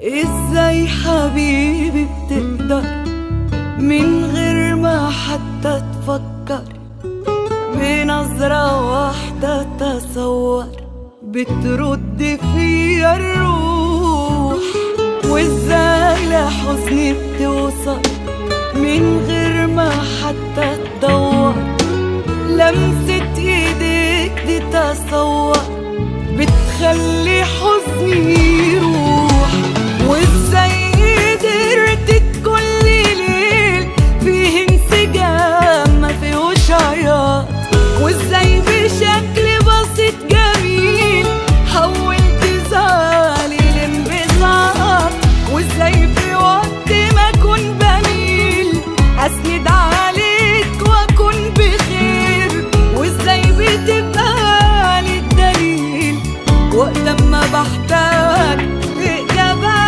ازاي حبيبي بتقدر من غير ما حتى تفكر، بنظرة واحدة تصور بترد فيا الروح؟ وازاي لحزني بتوصل من غير ما حتى تدور، لمسة ايديك دي تصور بتخلي حزني يروح. وازاي قدرت كل ليل فيه انسجام ما فيهوش عياط، وازاي بشكل بسيط جميل حولت زعلي لانبساط، وازاي في وقت ما اكون بميل اسند عليك واكون بخير، وازاي بتبقى لي الدليل وقت ما بحتاج إجابات.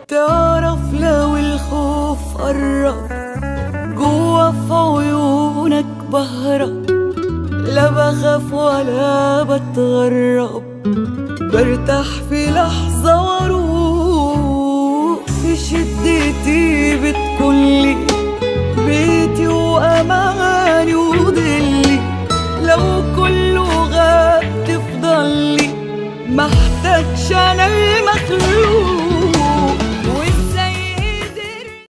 تعرف لو الخوف قرب جوا في عيونك بهرب، لا بخاف ولا بتغرب، برتاح في لحظة واروق. في شدتي بتكون لي بيتي وأمان.